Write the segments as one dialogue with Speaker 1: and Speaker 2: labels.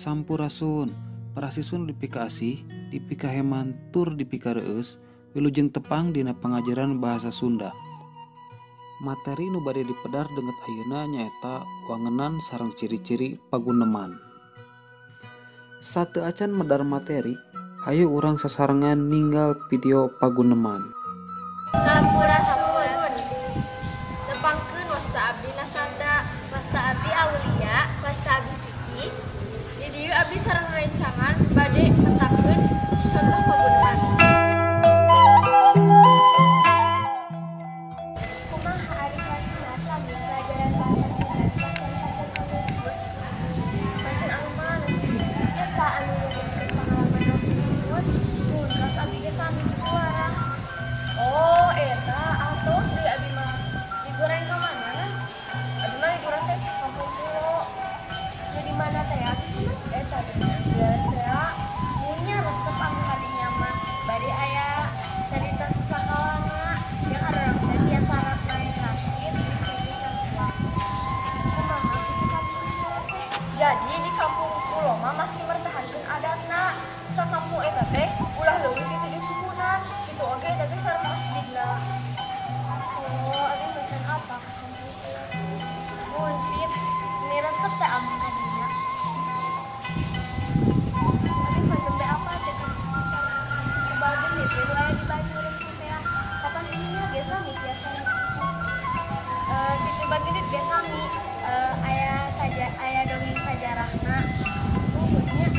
Speaker 1: Sampurasun, para siswa nu dipikaasih, dipikaheman tur dipikareus, wilujeng tepang dina pangajaran bahasa Sunda. Materi nu bade dipedar denget ayeuna nyaeta wangenan sareng ciri-ciri paguneman. Sateuacan medar materi, hayu urang sasarengan ninggal video paguneman.
Speaker 2: Sampurasun. Tepangkeun wasta abdi Nasanda, wasta abdi Aulia, wasta abdi Siti. Di dieu abdi sareng rerencangan bade metakeun contoh paguneman.
Speaker 3: Kumaha ari kelas sami pelajaran bahasa Sunda di pasar kampung?
Speaker 2: Macan anu mana sih?
Speaker 3: Eta anu nuliskeun pangalaman nuhun, mun kelas abdi ge sami kitu.
Speaker 2: Oh, eta atos deui abdi mah. Digoreng ka mana, Nas? Abdi mah digoreng teh ka Kampung Pulo.
Speaker 3: Nu di mana teh atuh, Mas?
Speaker 2: Eta beres teh.
Speaker 3: Munya resep anu kadinya mah. Bari aya carita sasakalana yang arurang teh tiasa naik rakit di segi kampung. Kumaha kitu Kampung Pulo teh?
Speaker 2: Jadi di Kampung Pulo mah masih mertahankeun adatna. Sakampung eta teh ulah leuwih ti 7 sukuna. Kitu oge eta teh sareng masjidna.
Speaker 3: Oh, abdi macan apa ka Kampung Pulo? Mun sip, ini resep teh amung kadinya. Abi mah nembe apa teh ka situ situ Bagendit we nu aya di Banyuresmi teh. Kapan ininya ge sami tiasa. Situ Bagendit ge sami aya saja aya dongeng sajarahna. Nuhun nya.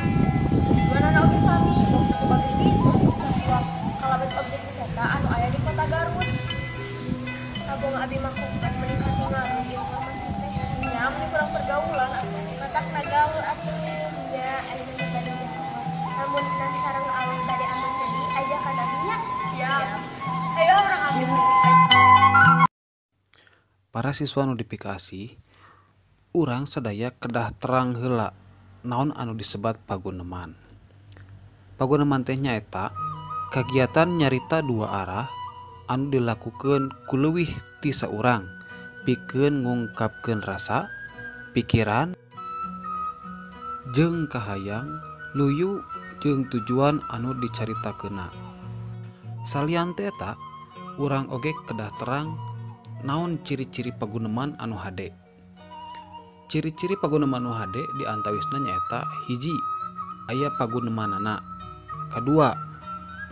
Speaker 2: Duanana oge sami, boh Situ Bagendit, boh Situ Cangkuang. Kalabet objek wisata anu aya di Kota Garut.
Speaker 3: Kabong abi mah kuat meningkat ngaruh informasi teh.
Speaker 2: Nya meni kurang pergaulan atuh.
Speaker 3: Matak gaul atuh nya ayeuna mah bade jawab. Lamun nah sareng awi bade ameng deui ajakan abi nya.
Speaker 2: Siap. Ayo urang ameng deui.
Speaker 1: Para siswa nu dipikaasih, urang sadaya kedah terang heula naon anu disebat paguneman. Paguneman teh nyaeta kagiatan nyarita dua arah anu dilakukeun ku leuwih ti saurang pikeun ngungkapkeun rasa, pikiran, jeung kahayang luyu jeung tujuan anu dicaritakeunna. Salian ti eta, urang oge kedah terang naon ciri-ciri paguneman anu hade. Ciri-ciri paguneman anu hade diantawisna nyaeta hiji, aya pagunemanana. Kadua,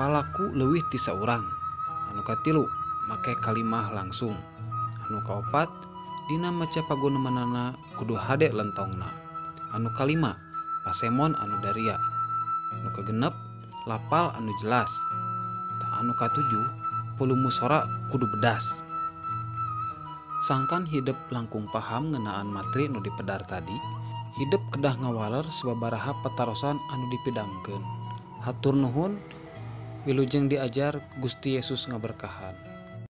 Speaker 1: palaku leuwih ti saurang. Anu katilu, make kalimah langsung. Anu kaopat, dina maca pagunemanana kudu hade lentongna. Anu kalima, pasemon anu daria. Anu kagenep, lapal anu jelas. Tah anu katujuh, volume sora kudu bedas. Sangkan hidep langkung paham ngeunaan materi nu dipedar tadi, hidep kedah ngawaler sababaraha patarosan anu dipidangkeun. Hatur nuhun, wilujeng diajar Gusti Yesus ngaberkahan.